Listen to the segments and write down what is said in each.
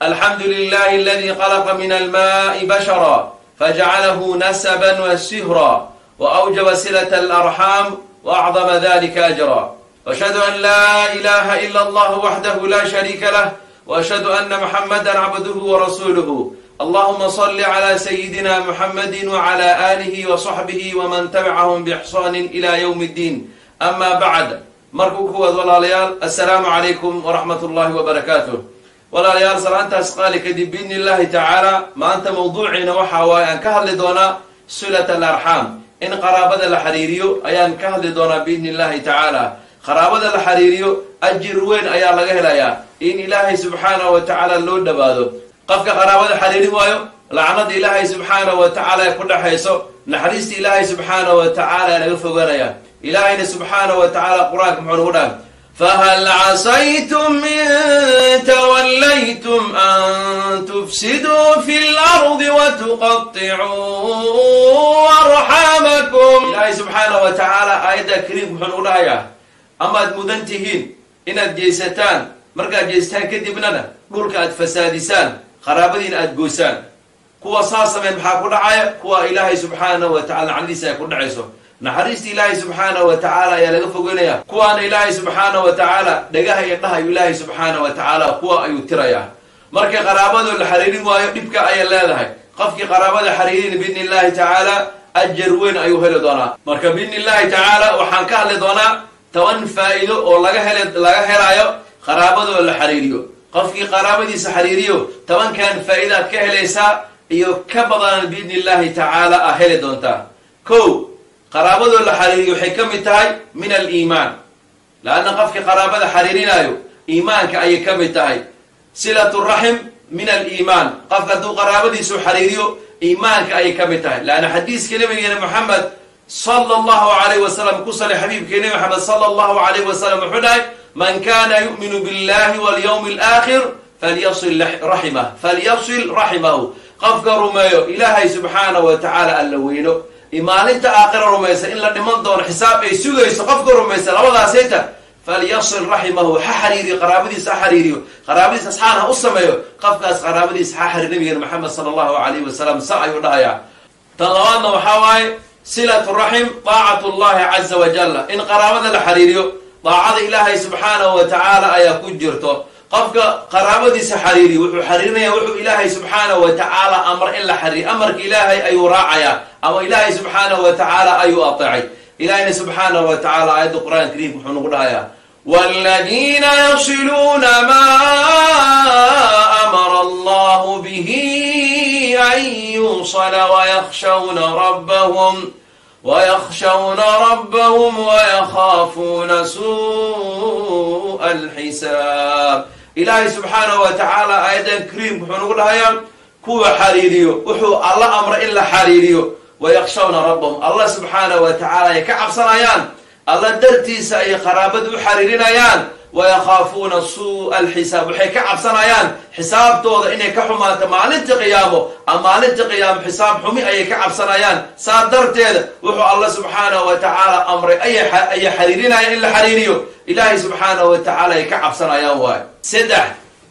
الحمد لله الذي خلق من الماء بشرا فجعله نسبا وسهرا وأوجب صلة الأرحام وأعظم ذلك أجرا. وأشهد أن لا إله إلا الله وحده لا شريك له، وأشهد أن محمدا عبده ورسوله. اللهم صل على سيدنا محمد وعلى آله وصحبه ومن تبعهم بإحسان إلى يوم الدين. أما بعد، markuu kuwaad walaalayaal, assalaamu calaykum waraxmat ullahi wabarakaatuh. Walaalayaal, salaantaas qaali kadib, biidni illahi tacaala, maanta mawduuciina waxa waaye aan ka hadli doonaa silat alarxaam, in qaraabada la xiriiriyo ayaan ka hadli doonaa biidni illahi tacaala. Qaraabada la xiriiriyo ajir weyn ayaa laga helayaa, in Ilaahay subxaanahu wa tacaala loo dhowaado. Qofka qaraabada xiriirin waayo, lacnada Ilaahay subxaanahu wa tacaala ay ku dhexayso, naxariista Ilaahay subxaanahu wa tacaala laga foganaya. Ilaahayna subxaanahu wa tacaala Qur-aanka muxuu nagu dhahay? فهل عسيتم إن توليتم أن تفسدوا في الأرض وتقطعوا أرحامكم. Ilaahay subxaanahu wa tacaala aayadda kariimka muxuu nagu dhahayaa? Amaad mudan tihiin inaad jeesataan, markaad jeestaan kadibnana dhulka aad fasaadisaan, qaraabadiina aad goysaan. Kuwa saa sameyn maxaa ku dhacaya? Kuwa Ilaahay subxaanahu wa tacala lacnadiisa ay ku dhacayso, naxariista Ilaahay subxaanahu wa tacaala ayaa laga fogeynaya. Kuwaana Ilaahay subxaanahu wa tacaala dhagaha iyo dhaha ayuu Ilaahay subxaanahu wa tacaala kuwa ayuu tirayaa. Markii qaraabadoo la xiriirin waayo, dhibka ayay leedahay. Qofkii qaraabada xiriirin, biidni illahi tacaala, ajar weyn ayuu heli doonaa. Marka biidni illahi tacaala waxaan ka hadli doonaa 10 faa'iido oo laga helaayo qaraabadoo la xiriiriyo. Qofkii qaraabadiisa xiriiriyo, 10kan faa'iidaad ka helaysaa iyo ka badan biidni illahi tacaala a heli doontaa. Ko, qaraabadoo la xiriiriyo waxay ka mid tahay min aliimaan, laanna qofkii qaraabada xiriirinaayo iimaanka ayay ka mid tahay. صلة الرحم من الإيمان. Qofka hadduu qaraabadiisu xiriiriyo, iimaanka ayay ka mid tahay, laanna xadiiska nabigeena Moxamed sala Allahu alayh wasalam ku salay, xabiibkii Nebi Maxamed sala Allahu alayh wasalam wuxuu dhahay: من كان يؤمن بالله واليوم الآخر فليصل رحمه، فليصل رحمه. Qofka rumeeyo Ilaahay subxaanahu wa tacaala, alla weyno, maalinta aakhira rumaysa, in la dhiman doono, xisaab ay sugayso, qofka rumaysa labadaasayta, فليصل رحمه, ha xariiriyo qaraabadiisa, ha xariiriyo qaraabadiisa, asxaan ha u sameeyo. Qofkaas qaraabadiisa ha xariir, nabigeena Maxamed sala Allahu alayhi wasalam sa ayuu dhahayaa. Tan labaadna waxaa waaye صلة الرحم طاعة الله عز وجل. In qaraabada la xariiriyo, daacada Ilaahay subxaanahu wa tacaala ayaa ku jirto. Qofka qaraabadiisa xariiriyo wuxuu xariirinaya wuxuu Ilaahay subxaanahu wa tacaala amar in la xariiriyo. Amarka Ilaahay ayuu raacayaa ama Ilaahay subxaanahu wa tacaala ayuu ateecay. Ilahayna subxaanahu wa tacaala aayadda Qur-aan kariimka wuxuu nagu dhahayaa: والذين يصلون ما أمر الله به أن يوصل ويخشون ربهم ويخافون سوء الحساب. Ilaahay subxaanahu wa tacaala aayadan kariimka wuxuu nagu dhahayaa kuwa xariiriyo wuxuu Alla amra in la xariiriyo, ويخشون ربهم, Allah subxaanahu wa tacaala ay ka cabsanayaan, Alla dartiisa ay qaraabada u xariirinayaan, ويخافون سوء الحساب, waxay ka cabsanayaan xisaabtooda inay ka xumaato maalinta qiyaamo, ama maalinta qiyaamo xisaab xumi ayay ka cabsanayaan. Saa darteeda wuxuu Alla subxaanahu wa tacaala amray ayay xariirinayaan in la xariiriyo. Ilaahay subxaanahu wa tacaala ay ka cabsanayaan waayo. Saddex,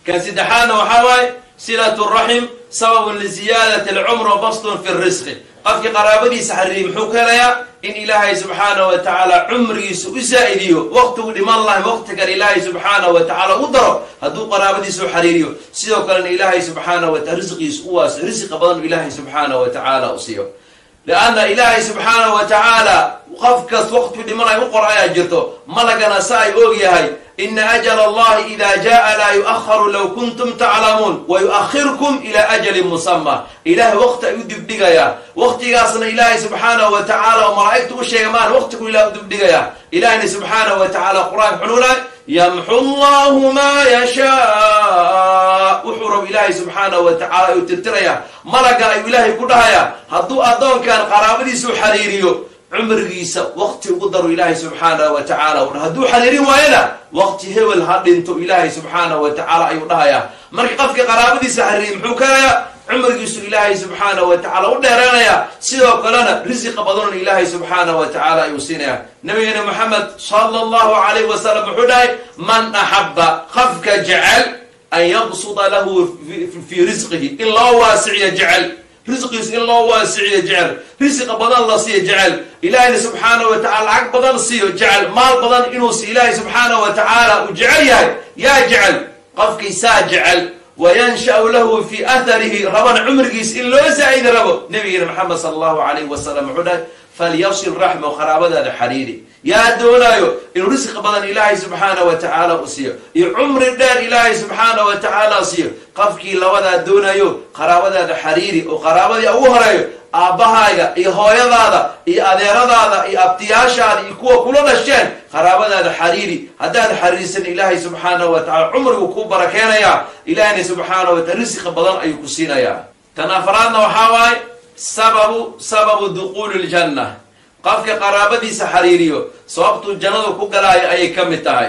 kan saddexaadna waxaa waaye صلة الرحم سبب لزيادة العمر وبسط في الرزق. Qofkii qaraabadiisa xariiriy muxuu ka helayaa? In Ilaahay subxaanahu wa tacaala cumrigiisa u zaa-idiyo, waqtigu dhiman lahay waqti kale Ilaahay subxaanahu wa tacaala u daro hadduu qaraabadiisa u xariiriyo. Sidoo kalena Ilaahay subxaanahu wa taala risqigiisa u waas, risqa badan Ilaahay subxaanahu wa tacaala u siiyo, lianna Ilaahay subxaanahu wa tacaala qof kas waqtigu dhimanayo u qor ayaa jirto. Malagana sa ay og yahay: إن أجل الله إذا جاء لا يؤخر لو كنتم تعلمون ويؤخركم إلى أجل مسمى. Ilahay waqti ayuu dibdhigayaa, waqtigaasna Ilaahay subxaanahu wa tacaala oo malaa'igtu u sheega maan, waqtigu Ilahay u dibdhigayaa. Ilahayna subxaanahu wa tacaala Qur-aanka wuxuu lahay: يمحو الله ما يشاء. Wuxuu rabo Ilaahay subxaanahu wa tacaala ayuu tirtirayaa. Malaga ayuu Ilaahay ku dhahayaa: hadduu addoonkan qaraabadiisu xariiriyo, cumrigiisa waqti ugu daro Ilaahay subxaanahu wa tacaala. Hadduu xariirin waayana, waqti hebel ha dhinto Ilaahay subxaanahu wa tacaala ayuu dhahayaa. Marka qofka qaraabadiisa xariiriy muxuu keenayaa? Cumrigiisu Ilaahay subxaanahu wa tacaala u dheeraanayaa, sidoo kalena risiqa badanona Ilaahay subxaanahu wa tacaala ayuu siinayaa. Nabigeena Moxamed sala Allahu alayh wasalam wuxuu dhahay: من أحب, qofka jecel An yabsuda lahu fii risqihi, in loo waasiciyo jecel, risqiis in loo waasiciyo jecel, risqa badan la siiyo jecel, Ilaahayna subxaana wa tacala lacag badan siiyo jecel, maal badan inuu siiyo Ilaahay subxaana wa tacaala uu jecel yahay. Yaa jecel? Qofkii saa jecel, wayansha'u lahu fii atharihi, rabana cumrigiis in loo zaa'idi rabo, Nabigeena Maxamed sala allahu calayhi wasalam wuxuu dhahay: falyasil raxmo, qaraabadaada xariiri. Yaa doonaayo inuu risqi badan Ilaahay subxaana wa tacaala u siiyo iyo cumri dheer Ilaahay subxaana wa tacaala siiyo? Qofkii labadaa doonayo, qaraabadaada xariiri, oo qaraabadii ugu horeeyo aabbahaaga iyo hooyadaada iyo adeeradaada iyo abtiyaashaada iyo kuwa kula dhasheen, qaraabadaada xariiri. Haddaad xariirsan, Ilaahay subxaana wa tacala cumrigu kuu barakeenayaa, Ilaahayna subxaana wa taala risqi badan ayuu ku siinayaa. Tan afraadna waxaa waaye sababu duquuli ljanna. Qofka qaraabadiisa xariiriyo, sababtuu jannadu ku galaayo ayay ka mid tahay.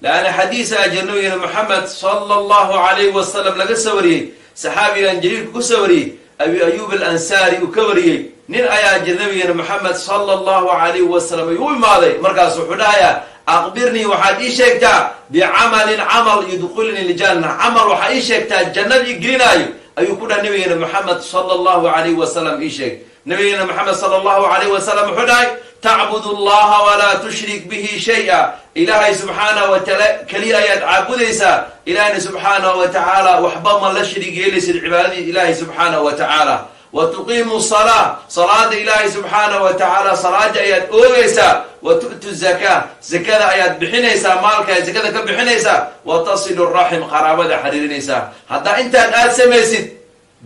Leanna xadiis ajir nabigena Moxamed sala allahu calayhi wasalam laga soo wariyey, saxaabigan jaliilka ku soo wariyey, Abi Ayub Alansaari uu ka wariyey, nin ayaa jir nabigeena Moxamed sala allahu calayhi wasalam ayuu u imaaday. Markaas wuxuu dhahayaa: aqbirnii, waxaad ii sheegtaa, bicamalin, camal, yudkhilnii ljanna, camal waxaa ii sheegtaa jannada ii gelinaayo, ayuu ku dhahay nabigeena Moxamed sala allahu calayhi wasalam. Ii sheeg. Nabigeena Moxamed sala allahu calayhi wasalam wuxuu dhahay: tacbud allaha walaa tushrik bihi shay-a. Ilaahay subxaanahu wa tacaala keliya ayaad caabudaysaa, Ilaahayna subxaanahu wa tacaala waxba ma la shariig yeelaysid cibaadadii Ilaahay subxaanahu wa tacaala. Wa tuqiimu salaa, salaada Ilaahay subxaanahu wa tacaala, salaada ayaad oogaysaa. Wa tu'tu zakaa, zakada ayaad bixinaysaa, maalka ayaad zakada ka bixinaysaa. Wa tasilu raxim, qaraabada xiriirinaysaa. Haddaa intaad aad samaysid,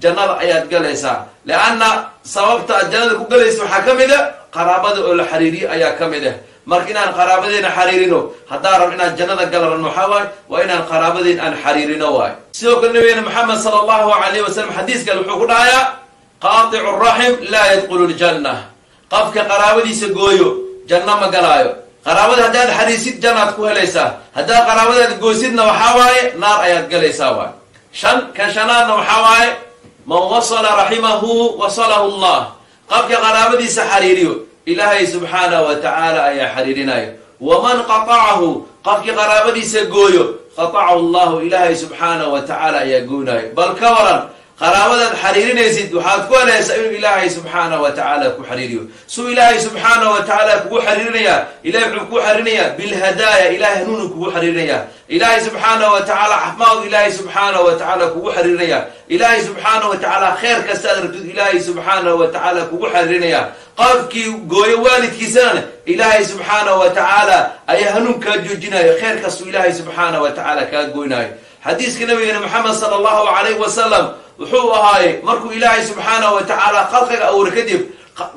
jannada ayaad galaysaa. Lianna sababta aad jannada ku galaysa waxaa ka mid a qaraabada oo la xiriiriyo ayaa ka mid ah. Marka inaan qaraabadeena xariirino haddaan rab inaan jannada gala rabno, waxaa waaye waa inaan qaraabadeen aan xariirino waay. Sidoo kale nabigeena Maxamed sala allahu alayh wasalam xadiis kale wuxuu ku dhahayaa: qaaticu raxim laa yadkhulu ljanna. Qofka qaraabadiisa gooyo janno ma galaayo. Qaraabada haddaad xariisid, jannaad ku helaysaa. Haddaad qaraabadaad goosidna, waxaa waaye naar ayaad galaysaa waay. Shan, kan shanaadna waxaa waaye: man wasala raximahu wasalahu Allah. Qofka qaraabadiisa xariiriyo, Ilaahay subxaanahu wa tacaala ayaa xariirinayo. Waman qatacahu, qofkii qaraabadiisa gooyo, qatacahu allahu, Ilaahay subxaanahu wa tacaala ayaa goonayo. Bal ka waran, qaraabadaad xariirinaysid waxaad ku helaysaa inuu Ilaahay subxaanahu wa tacaala ku xariiriyo. Suu Ilaahay subxaanahu wa tacaala kugu xariirinayaa? Ilahay wuxuu kugu xariirinayaa bilhadaaya, Ilahay hanuunu kugu xariirinayaa. Ilaahay subxaanahu wa tacaala caafimaadu Ilaahay subxaanahu wa tacaala kugu xariirinaya. Ilaahay subxaanahu wa tacaala khayr kasta aad rabtid Ilaahay subxaanahu wa tacaala kugu xariirinaya. Qofkii gooyo waalidkiisana, Ilaahay subxaanahu wa tacaala ayaa hanuun kaa joojinayo, khayr kastuu Ilaahay subxaanahu wa tacaala kaa goynayo. Xadiiska nabigeena Maxamed sala allahu calayhi wasalam wuxuu ahaayey, markuu Ilaahay subxaanahu wa tacaala khalqiga abuuray kadib,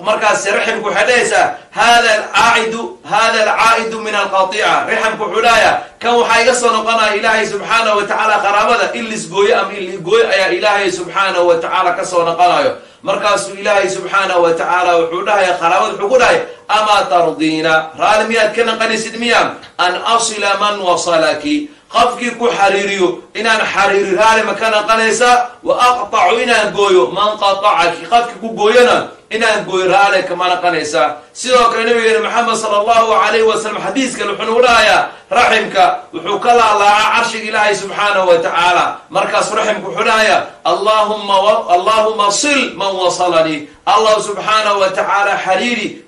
markaas raximku waxay dhahaysaa: hada alcaa'idu, hada alcaa'idu min alqatica. Raximku wuxuu dhahayaa: kan waxaa iga soo noqonaya Ilaahay subxaanahu wa tacaala qaraabada in lisgooyo ama in ligooyo ayaa Ilaahay subxaanahu wa tacaala kasoo noqonayo. Markaasuu Ilaahay subxaanahu wa tacaala wuxuu dhahaya qaraabada, wuxuu ku dhahay: amaa tardiina, raali miyaad ka naqanaysid miya, an asila man wasalaki, qofkii ku xariiriyo inaan xariiri, raali ma ka naqanaysaa? Wa aqtacu, inaan gooyo, man qatacaki, qofkii ku gooyona inaan gooyo, raali kama naqanaysaa? Sidoo kale nabigeena Maxamed sala allahu calayhi wasalam xadiis kale wuxuu nagu dhahayaa: raximka wuxuu ka laalaacaa carshiga Ilaahay subxaanahu wa tacaala. Markaasuu raximka wuxuu dhahayaa: allahuma sil man wasalanii, Allah subxaanahu wa tacaala xariiri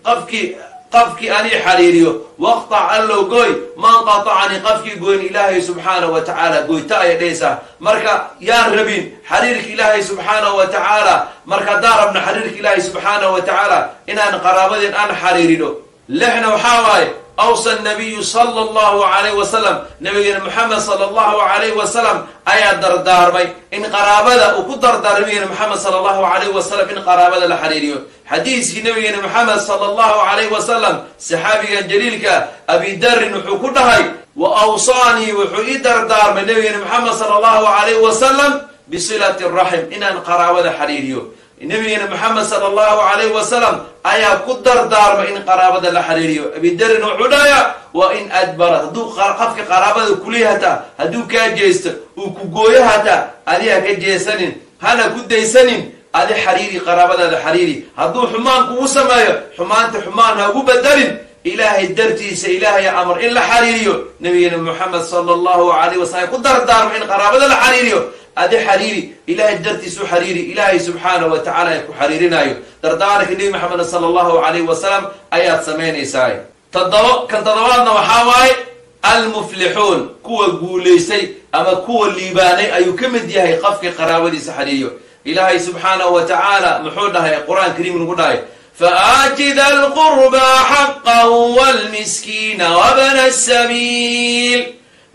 qofkii anii xariiriyo, waqtac, allow gooy, man qatacanii, qofkii goyn Ilaahay subxaanahu wa tacaala goyta, ayay dhahaysaa. Marka yaan rabin xariirka Ilaahay subxaanahu wa tacaala? Marka haddaan rabno xariirka Ilaahay subxaanahu wa tacaala, inaan qaraabadeen aan xariirino. Lixna waxaa waaye: awsa nabiyu sala allahu calayh wasalam, nabigeena Moxamed sala allahu calayh wasalam ayaa dardaarmay in qaraabada uu ku dardaarmay nabigeena Moxamed sala allahu calayh wasalam in qaraabada la xariiriyo. Xadiiskii nabigeena Moxamed sala allahu calayh wasalam, saxaabigan jaliilka Abidarin wuxuu ku dhahay: wa awsaanii, wuxuu ii dardaarmay nabigeena Moxamed sala allahu calayh wasalam, bisilati raxim, inaan qaraabada xariiriyo. Nabigeena Moxamed sala allahu calayh wasalam ayaa ku dardaarmay in qaraabada la xariiriyo. Abidarin wuxuu dhahayaa: waa in adbara, hadduu qofka qaraabada kuliya hataa hadduu kaa jeesto, uu ku gooyo hataa, adi ha ka jeesanin, hana ku daysanin, adi xariiri, qaraabadaada xariiri. Hadduu xumaan kugu sameeyo, xumaanta xumaan ha ugu bedelin. Ilaahay dartiisa Ilaahay amar in la xariiriyo. Nabigeena Muxamed sala allahu alayh wasalam ku dardaarmo in qaraabada la xariiriyo. Adi xariiri, Ilaahay dartiisa u xariiri, Ilaahay subxaanahu wa tacala ku xariirinaayo. Dardaaranka Nebi Maxamed sala allahu alayh wasalam ayaad samaynaysaa. Toddobo, kan toddobaadna waxaa waaye almuflixuun, kuwa guulaystay ama kuwa liibaanay ayuu ka mid yahay qofkii qaraabadiisa xariiriyo. Ilaahay subxaanahu wa tacaala muxuu dhahay? Qur-aan kariim nagu dhahay: "Faati da lqurbaa xaqahu wlmiskiina wabna asabiil,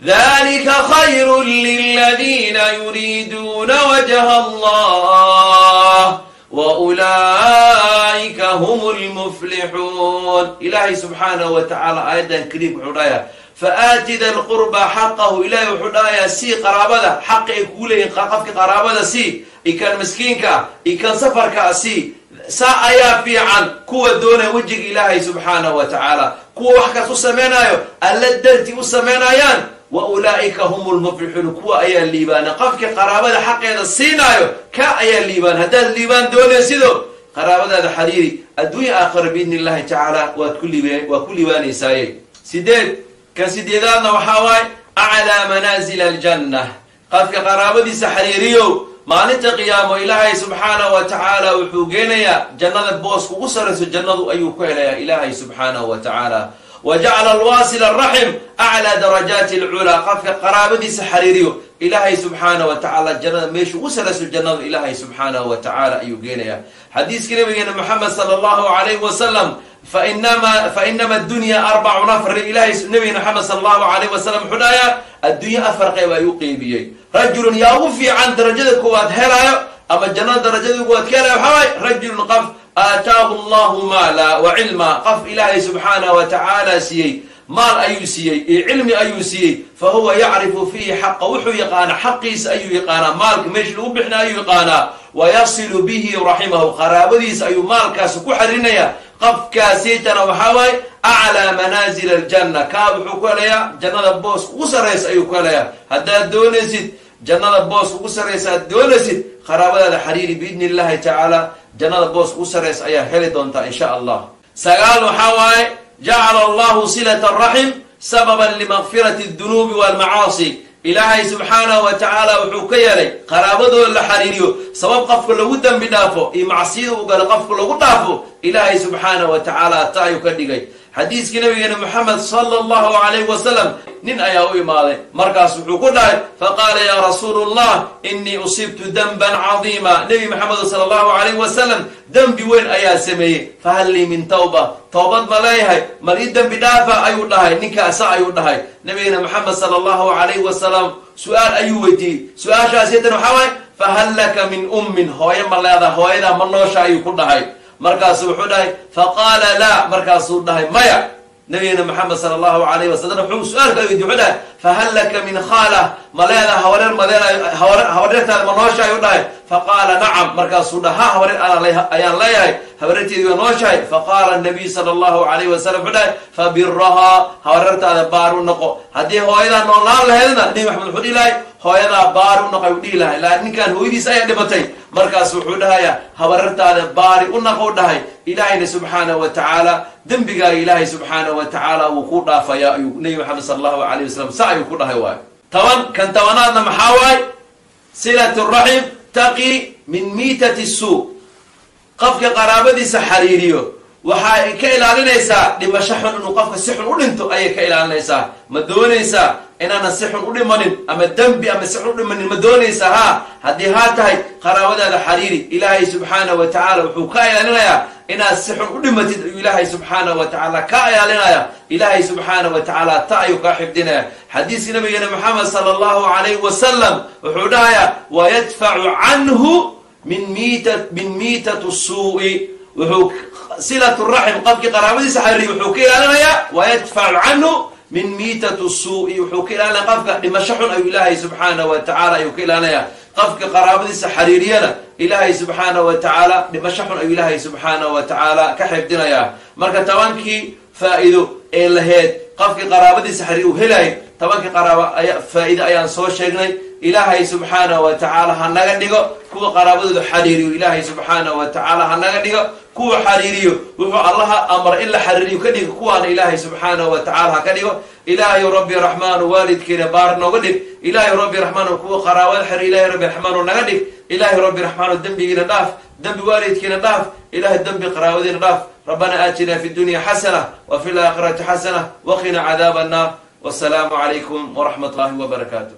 dalika khayru liladina yuriiduuna wajha Allah waulaa'ika hum lmuflixuun." Ilaahay subxaanahu wa tacaala aayaddan kariimka wuxuu dhahayaa: "Faati da lqurba xaqahu." Ilahay wuxuu dhahayaa: sii qaraabada xaqi ay kugu leeyihin. Qofki qaraabada sii, ikan miskiinka ah, ikan safarka ah sii. Saa ayaa fiican kuwa doonaya wejiga Ilaahay subxaanahu wa tacaala, kuwa wax kaas u samaynayo Alla darti u samaynayaan. "Wa ulaa'ika hum lmuflixuun", kuwa ayaa liibaana. Qofkii qaraabada xaqeeda siinaayo, ka ayaa liibaan. Haddaad liibaan doonaysido, qaraabadaada xariiri, adduunya aakhira biidni illahi tacaala waad ku liibaanaysaaye. Sideed, kan sideedaadna waxaa waaye aclaa manaazil aljanna. Qofka qaraabadiisa xariiriyo, maalinta qiyaamo Ilaahay subxaanahu wa tacaala wuxuu geenayaa jannada. Booska ugu sarrayso jannadu ayuu ku helayaa Ilaahay subxaanahu wa tacaala. Wa jacala alwaasila araxim aclaa darajaati alculaa. Qofka qaraabadiisa xariiriyo, Ilaahay subxaanahu wa tacaala jannada meesha ugu sarrayso jannadu Ilaahay subxaanahu wa tacaala ayuu geenayaa. Xadiiska nabigeena Moxamed sala allahu alayhi wasalam, fainama addunya arbacu nafr. Ilahay nabigeena Maxamed sala allahu alayh wasalam wuxuu dhahayaa: adduunyo afar qeyb ayuu qeybiyey. Rajulun, yaa ugu fiican darajada koowaad helaayo ama jannada darajada koowaad ka helayo? Waxaa waaye rajulun, qof, aataahu allahu maala wa cilma, qof Ilaahay subxaanahu wa tacaala siiyey maal ayuu siiyey iyo cilmi ayuu siiyey. Fa huwa yacrifu fiihi xaqa, wuxuu yaqaanaa xaqiisa ayuu yaqaanaa, maalka meesha lagu bixina ayuu yaqaanaa. Wayasilu bihi raximahu, qaraabadiisa ayuu maalkaasi ku xaririnaya. Qofkaasitana waxaa waaye aclaa manaazil aljanna. Kaa wuxuu ku helayaa jannada boos ugu sarraysa ayuu ku helayaa. Haddaad doonaysid jannada boos ugu sarraysa aad doonaysid, qaraabadaada xariiri, biidni illahi tacaala jannada boos ugu sarraysa ayaa heli doontaa insha Allah. Sagaal waxaa waaye jacala allahu silata araxim sababan limakfirati aldunuubi walmacaasi. Ilaahay subxaanahu wa tacaala wuxuu ka yeelay qaraabadooda la xariiriyo sabab qofka lagu dembi dhaafo iyo macsiyada u galo qofka lagu dhaafo. Ilaahay subxaanahu wa tacaala ta ayuu ka dhigay. Xadiiskii nabigeena Moxamed sala allahu alayh wasalam, nin ayaa u imaaday, markaas wuxuu ku dhahay: faqaala: "Yaa rasuulu Allah, inii usibtu denban cadiima." Nebi Maxamed sala allahu alayh wasalam, dembi weyn ayaa sameeyey. "Fahal lii min tawba?" Toobad ma leeyahay? Mal ii dembi dhaafa ayuu dhahay ninkaasa ayuu dhahay. Nabigeena Maxamed sala allahu alayh wasalam su-aal ayuu weydiiyey. Su-aashaas yatan waxaa waaye: "Fahal laka min ummin?" Hooyo ma leedaha? Hooyadaa ma noosha ayuu ku dhahay. Markaasu wuxuu dhahay: faqaala: "Laa." Markaasuu dhahay: "Maya." Nabigeena Maxamed sala allahu alayh wasalam wuxuu su-aalka weydiy, wuxuu dhahay: "Fahal laka min khaala?" Ma leedaha hawareer? Ma leedahay hawareertaada? Ma noosha ayuu dhahay. Faqaala: "Nacam." Markaasuu dhaha: "Ha, hawareer ayaan leeyahay, hawareerteedi waa nooshahay." Faqaala nabiy sala allahu alayh wasalam wuxuu dhahay: "Fabirahaa," hawareertaada baar u noqo. Haddii hooyadaa noolaan laheydna, Nebi Maxamed wuxuu dhihi lahay: "Hooyadaa baari u noqo," ayuu dhihi lahay. Laakiin ninkaan hooyadiis ayaa dhimatay. Markaas wuxuu dhahayaa: "Habareertaada baari u naqo," dhahay. Ilaahayna subxaanahu wa tacaala dembigaaga Ilaahay subxaanahu wa tacaala wuu ku dhaafayaa ayuu Nebi Maxamed sala allahu alayh wasalam sa ayuu ku dhahay waayo. 10, kan tobanaadna maxaa waaye? Silat raxim taqi min miitati suu. Qofka qaraabadiisa xariiriyo waxay ka ilaalinaysaa dhimasho xun, inuu qofka si xun u dhinto ayay ka ilaalinaysaa. Ma doonaysaa inaanan si xun u dhimanin ama dembi ama si xun u dhimanin? Ma doonaysaa? Haa, haddii haa tahay, qaraabadaada xariiri. Ilaahay subxaanahu wa tacaala wuxuu ka ilaalinayaa inaad si xun u dhimatid ayuu Ilaahay subxaanahu wa tacaala ka ilaalinaya. Ilaahay subxaanahu wa tacaala ta ayuu kaa xifdinaya. Xadiiska nabigeena Maxamed sala allahu alayhi wasalam wuxuu dhahayaa: "Wayadfacu canhu min miitatu suu'i." Wuxuu silat raxim, qofkii qaraabadiisa xariiriy, wuxuu ka ilaalinayaa, "wayadfacu canhu min miitatu suu'i", wuxuu ka ilaalinaya qofka dhimasho xun ayuu Ilaahay subxaanahu wa tacaala ayuu ka ilaalinaya. Qofka qaraabadiisa xariiriyana Ilaahay subxaanahu wa tacaala dhimasho xun ayuu Ilaahay subxaanahu wa tacaala ka xifdinayaa. Marka 10kii faa'iido ee laheyd qofkii qaraabadiisa xariir uu helayay, 10kii qaraabo faa'iide ayaan soo sheegnay. Ilaahay subxaanahu wa tacaala ha naga dhigo kuwa qaraabadooda xariiriyo. Ilaahay subxaanahu wa tacaala ha naga dhigo kuwa xariiriyo. Wuxuu Allaha amra in la xariiriyo ka dhigo kuwaana Ilaahay subxaanahu wa tacala ha ka dhigo. Ilaahay rabbi raxmaanu, waalidkeena baar nooga dhig. Ilaahay rabbi raxmaanu, kuwa qaraabada xiriir Ilahay rabbi raxmaanu naga dhig. Ilaahay rabbi raxmaanu, dembigiina dhaaf, dembi waalidkiina dhaaf, Ilahay dembi qaraabadiina dhaaf. Rabbana aatina fi dunya xasana wa fi laakhirati xasana waqina cadaab annaar. Wasalaamu calaykum waraxmat ullahi wabarakaatu.